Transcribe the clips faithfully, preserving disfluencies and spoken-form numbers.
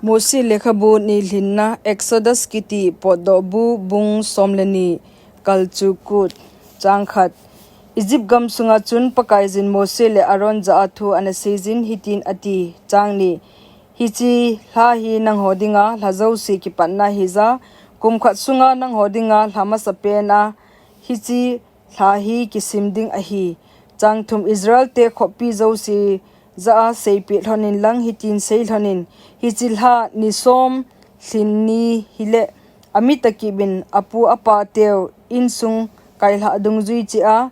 Mosi lekhabu nilhinna. Exodus kiti potdohbu bung somleni. Kalchukut. Changkhat. Egypt gamsunga chun Pakaiyin Mosi le Aaron jah a thu anaseijin hitin ati, changni. Hiche lha hi nangho dinga lha jouse kipatna hija, kum khat sunga nangho dinga lha masapena hiche lha hi kisim ding ahi. Changthum. Israelte khoppi jouse jah a seipeh lhonin lang hitin sei lhonin, hiche lha ni som lhin ni hile, ami takibin apu apa teu insung kailhah dungjui cheh a,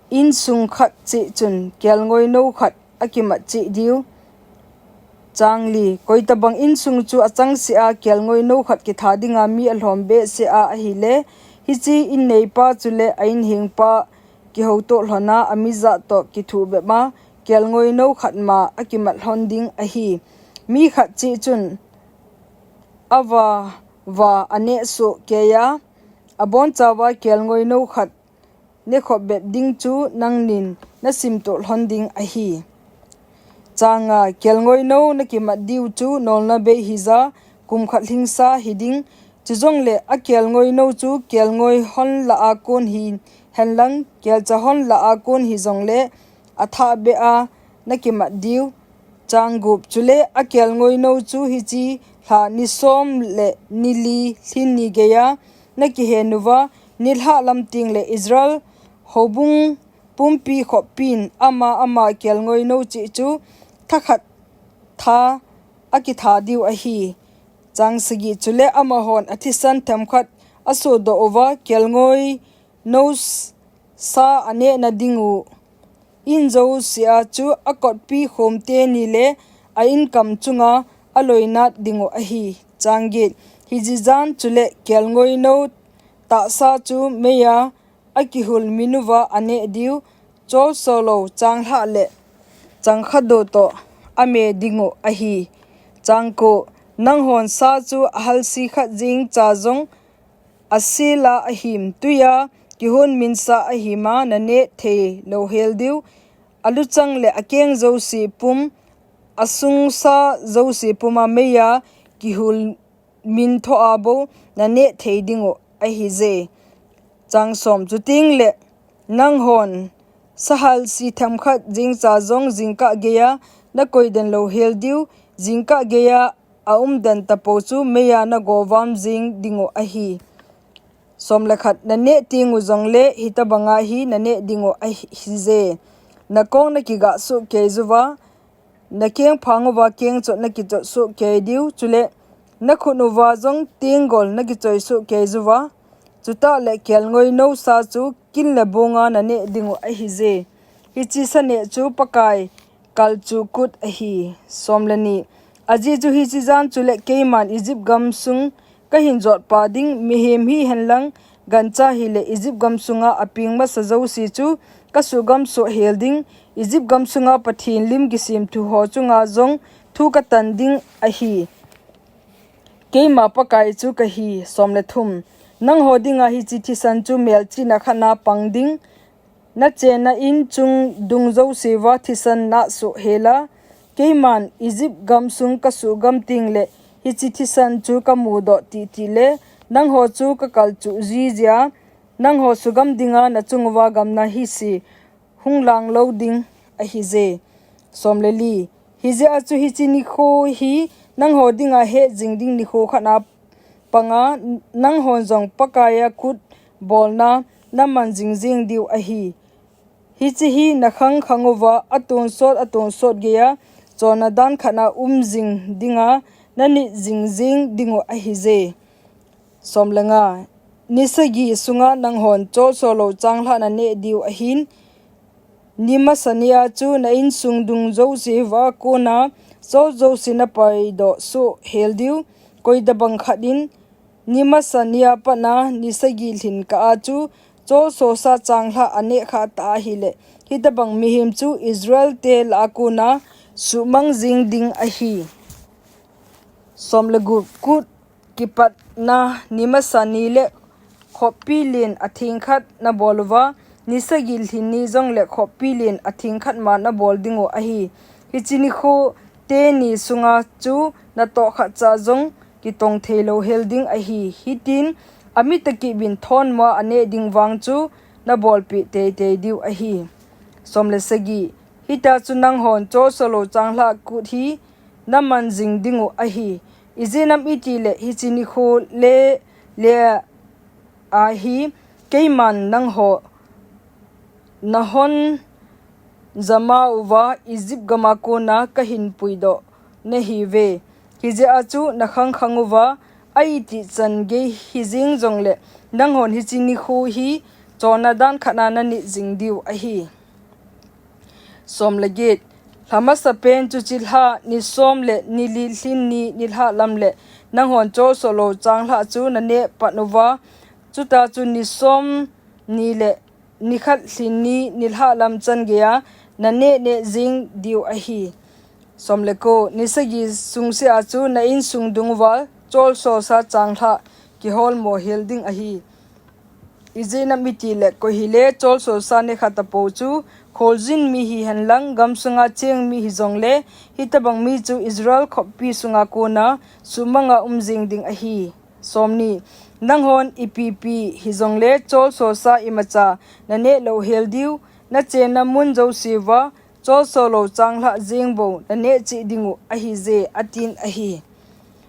insung khat cheh chun kelngoi nou khat akimat cheh diu. Changli. Koitabang insung chu achangseh a kelngoi nou khat kitha dinga mi alhom behseh a ahile, hiche inneipa chule a inhengpa kihoutoh lhona amijat toh kithuh bep a kelngoi nou khat ma akimat lhon ding ahi. Mi khat cheh chun ava va aneh soh keiya, abonchauva kelngoi nou khat nekhop bep ding chu nangnin nasimtoh lhon ding ahi. Changa. Kelngoi nou nakimat diu chu nolna bei hija, kum khat lhingsa hiding. Chujongle akelngoi nou chu kelngoi hon lah a kon hihen lang, kelcha hon lah a kon hijongle athah beh a nakimat diu. Changgup. Chule akelngoi nou chu hiche lha ni som le ni li lhin ni geiya nakihen uva, nilhah lam tengle Israel houbung pumpi khoppin ama ama kelngoi nou cheh chu thakhat tha akitha diu ahi. Changsagi. Chule amahon athisan themkhat asodoh uva, kelngoi nou s-, sa anehna dingu in jousea chu akotpi khom teni le a inkam chunga aloinat dingu ahi. Changget. Hiche jan chule kelngoi nou tahsa chu meiya akihul minuva aneh diu, cholso lou changlhah le changkhado toh ame dingu ahi. Changko. Nanghon sa chu ahalsi khat jeng cha jong asela ahim, tuiya kihon minsa ahima naneh thei louhel diu, aluchang le akeng jouse pum, asungsa jouse puma meiya kihul min thoa bou naneh thei dingu ahije. Changsom. Chutengle nanghon sahalsi themkhat jeng cha jong jingkah geiya nakoiden louhel diu, jingkah geiya aumden tapou chu meiya nagovam jeng dingu ahi. Somlekhat. Naneh tengu jongle hitobanga hi naneh dingu ahije: Nakong nakigah soh kei juva, nakengphang uva kengchot nakichot soh kei diu, chule nakhut uva jong tenggol nakichoi soh kei juva, chutah le kelngoi nou sa chu kin le bonga naneh dingu ahije. Hiche sa neh chu Pakai kalchukut ahi. Somleni. Ajeh chu hiche jan chule keiman Egypt gamsung kahin jotpa ding mihem hihen lang, gancha hile Egypt gamsunga apeng masa jouse chu kasuhgam soh hel ding, Egypt gamsunga Pathen lim kisemthu ho chunga jong thu katan ding ahi. Keima Pakai chu kahi. Somlethum. Nangho dinga hiche thisan chu melchihna khatna pang ding, nachenna in chung dung jouseuva thisan nahsoh hela, keiman Egypt gamsung kasuhgam tengle hiche thisan chu kamudoh tihtih le nangho chu kakalchuh jijia, nangho sugam dinga nachunguva gamna hise hung lang lou ding ahije. Somleli. Hijeh a chu hiche nikho hi nangho dinga hetjing ding nikho khatna panga, nanghon jong Pakaiya khut bolna naman jingjing diu ahi. Hiche hi nakhang khanguva atonsot atonsot geiya cholna dan khatna umjing dinga nanit jingjing dingu ahije. Somlenga. Ni sagi sunga nanghon cholso lou changlhah naneh diu ahin, ni masa nia chu na insung dung jouseuva kona chol jouse napaidoh soh hel diu. Koitabang khat in ni masa nia patna ni sagi lhin kah a chu cholsosa changlhah aneh khah ta ahile, hitobang mihem chu Israelte lah a kona suhmang jing ding ahi. Somlegup. Kut kipatna ni masa ni le khoppi len atheng khat nabol uva, ni sagi lhin ni jongle khoppi len atheng khat ma nabol dingu ahi. Hiche nikho teni sunga chu natoh khatcha jong kitong thei louhel ding ahi. Hitin, amitaki bin thonmoa aneh ding vang chu nabolpeh teitei diu ahi. Somle sagi. Hitia chu nanghon cholso lou changlhah kut hi naman jing dingu ahi. Ijeh inem itile hiche nikho le le ahi, keiman nangho nahon jama uva Egypt gama kona kahin puidoh nahiuve. Hijeh a chu nakhang khang uva, a itih chan gei hijing jongle, nanghon hiche nikho hi chonna dan khatna nanit jing diu ahi. Somle get. Lha masapen chuche lha ni som le ni li lhin ni nilhah lam le nanghon cholso lou changlhah chu naneh pat uva, chuta chu ni som ni le nikhat lhin ni nilhah lam chan geiya naneh neh jing diu ahi. Somle ko. Ni sagi sungse a chu na insung dung uva cholsosa changlhah kiholmo hel ding ahi. Ijeh inem itile koi hile cholso sa nekha tapou chu kholjin mi hihen lang gamsunga cheng mi hijongle, hitobang mi chu Israel khoppi sunga kona sumanga um jing ding ahi. Somni. Nanghon ipi pi hijongle cholso sa imacha naneh louhel diu, nachenna mun jouse uva cholso lou changlhah jeng bou naneh cheh dingu ahije, atin ahi.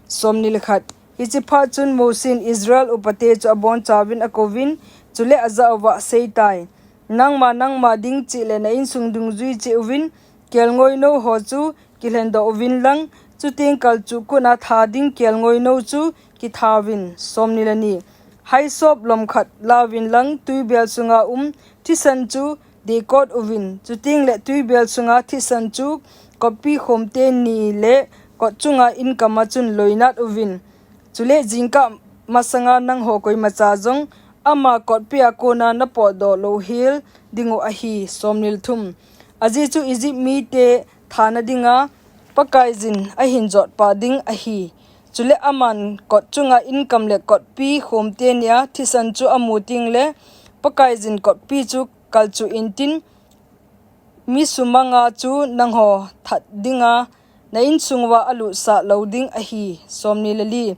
Somni le khat. Hiche phat chun Mosen Israel upate chu abonchauvin akouvin, chule ajah uva aseitai, Nangma nangma ding cheh le na insung dungjui cheh uvin, kelngoi nou ho chu kilhendoh uvin lang, chuteng kalchuh kutna tha ding kelngoi nou chu kitha uvin. Somni le ni. Haisop lom khat lauvin lang, tuibel sunga um thisan chu dekot uvin, chuteng le tuibel sunga thisan chu kotpi khom teni le kot chunga inkam a chun loinat uvin. Chule jingkah masanga nangho koimacha jong ama kotpi a kona napotdoh louhel dingu ahi. Somni le thum. Ajeh chu Egypt mite thana dinga Pakaiyin ahin jotpa ding ahi. Chule aman kot chunga inkam le kotpi khom tenia thisan chu amu teng le, Pakaiyin kotpi chu kalchuh intin, mi sumanga chu nangho that dinga na insung uva alutsah lou ding ahi. Somni le li.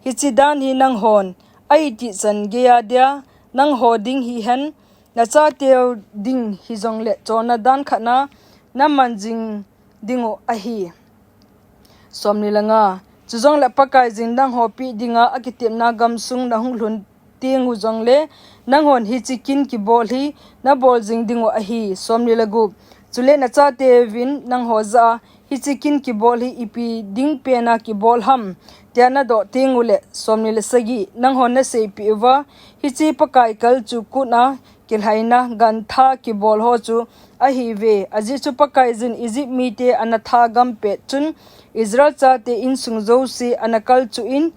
Hiche dan hi nanghon a itih chan geiya dia nangho ding hihen, nachateu ding hijongle chonna dan khatna naman jing dingu ahi. Somni le nga. Chujongle Pakaiyin nangho peh dinga akitepna gamsung nahung lhun teng u jongle, nanghon hiche kin kibol hi nabol jing dingu ahi. Somni le gup. Chule nachateuvin nangho jah a, hiche kin kibol hi ipi ding pena kibol ham, tia nadoh teng ule, somni le sagi, nanghon naseipeh uva, hiche Pakai kalchuh kutna kilhaina gantha kibol ho chu ahiuve. Ajeh chu Pakaiyin Egypt mite ana tha gam pet chun Israel chate insung jouse ana kalchuh in,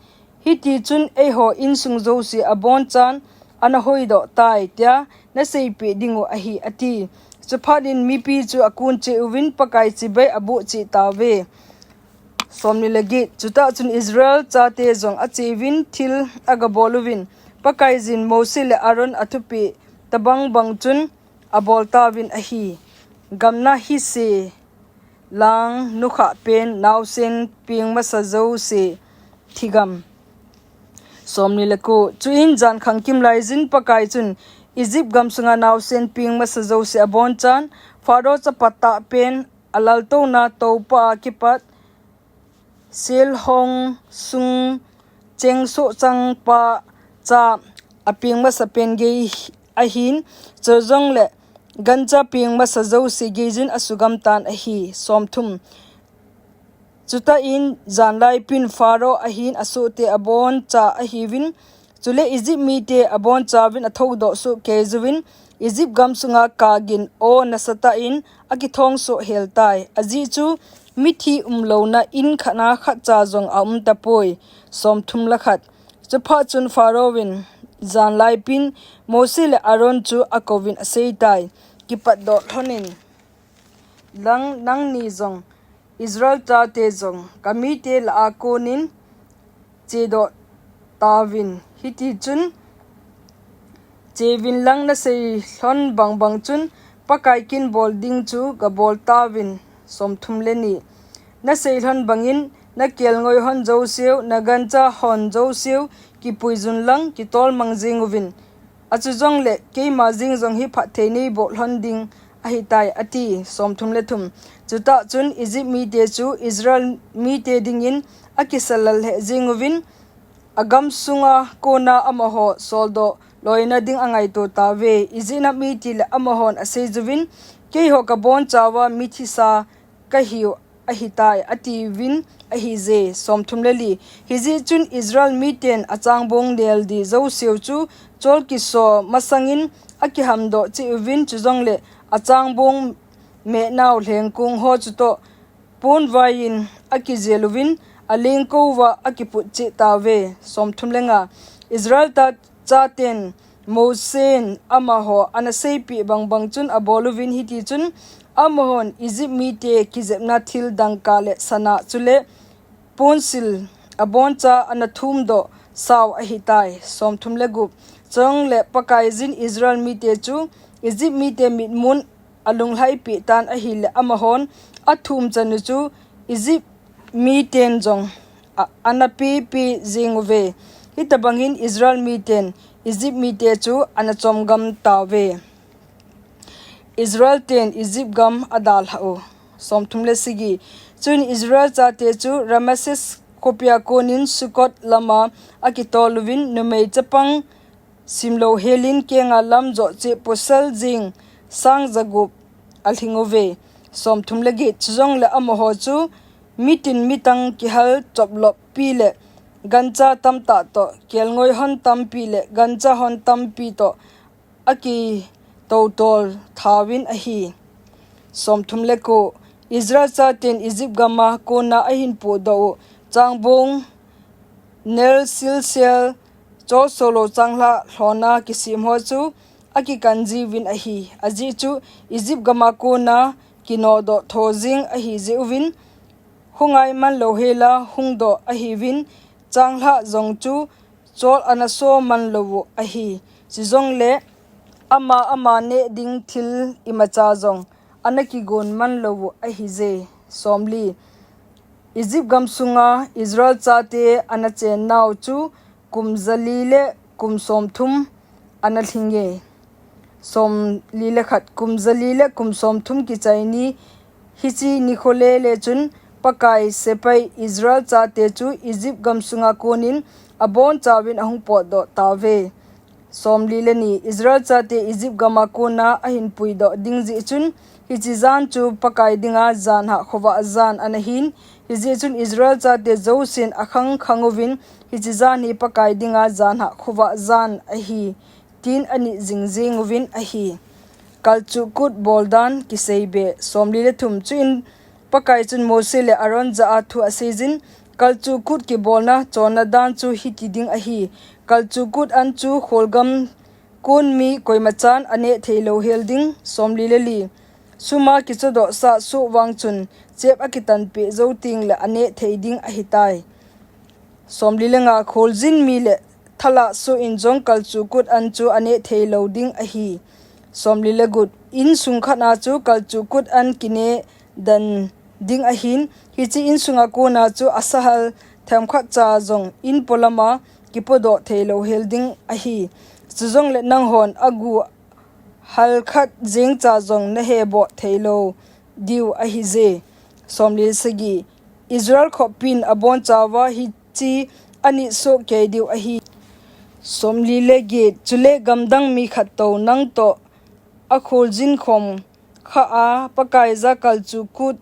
hiti chun eiho insung jouse abonchan ana hoidoh tai, tia naseipeh dingu ahi, ati. Chuphat in mipi chu akun cheh uvin Pakai chibai aboh cheh tauve. Somni le get. Chutah chun Israel chate jong acheuvin thil agabol uvin, Pakaiyin Mose le Aaron athupeh tobang bang chun abol tauvin ahi. Gamna hise lang nukhah pen naosen peng masa jouse thigam. Somni le ko. Chuin jan khangkim laiyin Pakai chun Egypt gamsunga naosen peng masa jouse abonchan, Pharaoh chapa tahpen alaltouna toupa a kipat, selhong sung chengsoh changpa cha apeng masapen gei ahin, chujongle gancha peng masa jouse geiyin asugam tan ahi. Somthum. Chutah in janlaipin Pharaoh ahin asohte aboncha ahiuvin, chule Egypt mite abonchauvin athoudoh soh keiyin, Egypt gamsunga kagin aw nasatah in akithong soh hel tai. Ajeh chu mithi umlouna in khatna khatcha jong aum tapoi. Somthum le khat. Chuphat chun Pharaoh in janlaipin Mose le Aaron chu akouvin aseitai, Kipatdoh lhonin lang nangni jong Israel chate jong kamite lah a konin chedoh tauvin, hiti chun cheuvin lang nasei lhon bangbang chun Pakai kin bol ding chu gabol tauvin. Somthum le ni. Naseilhon bangin nakelngoi hon jouseu, nagancha hon jouseu kipuijun lang kitolmang jenguvin. Achujongle keima jeng jong hi phatthei neiboh lhon ding ahitai, ati. Somthum le thum. Chutah chun Egypt mite chu Israel mite dingin akisalal lheh jenguvin, agam sunga kona amaho soldoh loina ding angaito tauve. Ijeh inem itile amahon aseiyuvin, Keiho kabonchauva mithisa kahiu ahitai, atiuvin ahije. Somthum le li. Hijeh chun Israel miten achangbong nel di jouseu chu chol kiso masangin akihamdoh cheh uvin, chujongle achangbong mehnau lhengkong ho chutoh ponvaiyin akijeluvin, alengkouva akiput cheh tauve. Somthum le nga. Israel ta, chaten Mosen amaho anaseipeh bangbang chun aboluvin, hitichun amahon Egypt mite kijepna thil dangka le sana chule ponsil aboncha anathumdoh sau ahitai. Somthum le gup. Chujongle Pakaijin Israel mite chu Egypt mite mitmun alunglhaipeh tan ahile amahon athum chanu chu Egypt miten jong a, anapepe jenguve. Hitobangin Israel miten Egypt mite chu anachomgam tauve. Israel ten Egypt gam adalhah u. Somthum le sagi. Chun Israel chate chu Rameses khopia konin Succoth lama akitoluvin, numei chapang simlouhelin kenga lam joh cheh pasal jeng sang jagup alhinguve. Somthum le get. Chujongle amaho chu mitin mitang kihal choploppi le gancha tamtah toh, kelngoi hon tampi le gancha hon tampi toh akitoutol thauvin ahi. Somthum le ko. Israel chaten Egypt gama kona ahinpohdoh u changbong nel silsel cholsolou changlhah lhona kisemho chu akikanjiuvin ahi. Ajeh chu Egypt gama kona kinodoh tho jeng ahijeh uvin, hungai manlouhela hungdoh ahiuvin, changlhah jong chu chol anaso manlouvu ahi. Chujongle ama, ama neh ding thil imacha jong anakigon manlouvu ahije. Somli. Egypt gam sunga Israel chate anachennau chu kum jali le kum somthum analhinge. Somli le khat. Kum jali le kum somthum kichai ni, hiche nikho lele chun Pakai sepai Israel chate chu Egypt gam sunga konin abonchauvin ahung potdoh tauve. Somli le ni. Israel chate Egypt gama kona ahinpuidoh ding jeh chun, hiche jan chu Pakai dinga janhah khovah jan anahin, hijeh chun Israel chate jousen akhang khanguvin, hiche jan hi Pakai dinga janhah khovah jan ahi, tin anit jing jenguvin ahi. Kalchuh kut boldan kiseibe. Somli le thum. Chuin Pakai chun Mose le Aaron jah a thu aseijin, Kalchuh kut kibolna chonna dan chu hiti ding ahi. Kalchuh kut an chu kholgam kon mi koimachan aneh theilou hel ding. Somli le li. Suma kichodohsah soh vang chun chep akitanpeh jou tengle aneh thei ding ahitai. Somli le nga. Kholjin mi le thalah soh in jong kalchuh kut an chu aneh theilou ding ahi. Somli le gup. Insung khat a chu kalchuh kut an kineh den ding ahin, hiche insunga kona chu asahal themkhat cha jong in polama kipodoh theilou hel ding ahi. Chujongle nanghon agu halkhat jengcha jong naheboh theilou diu ahije. Somli le sagi. Israel khoppin abonchauva hiche anit sohkei diu ahi. Somli le get. Chule gamdang mi khattou nangtoh akholjin khom khah a, Pakaiya kalchuh kut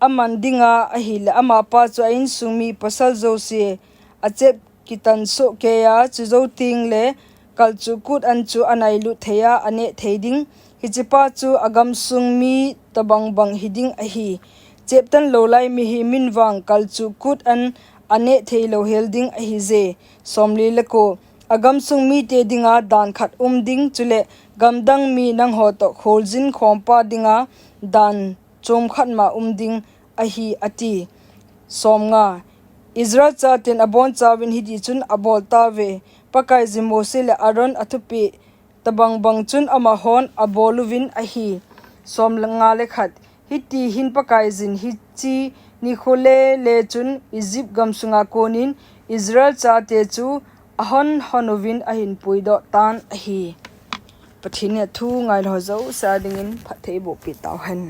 aman dinga ahile, amapa chu a insung mi pasal jouse achep kitan sohkeiya, chujou tengle kalchuh kut an chu anailut theiya aneh thei ding. Hichepa chu agamsung mi tobang bang hiding ahi. Cheptan loulai mihem in vang kalchuh kut an aneh theilou hel ding ahije. Somli le ko. Agamsung mite dinga dan khat um ding, chule gamdang mi nangho toh kholjin khompa dinga dan chomkhat ma um ding ahi, ati. Somnga. Israel chaten abonchauvin hitichun abol tauve, Pakaiyin Mose le Aaron athupeh tobang bang chun amahon aboluvin ahi. Somnga le khat. Hitihin Pakaiyin hiche Nikho le le chun Egypt gamsunga konin Israel chate chu ahon hon uvin ahin puidoh tan ahi. Pathen in athu ngailou jouse dingin phatthei boh peh tauhen.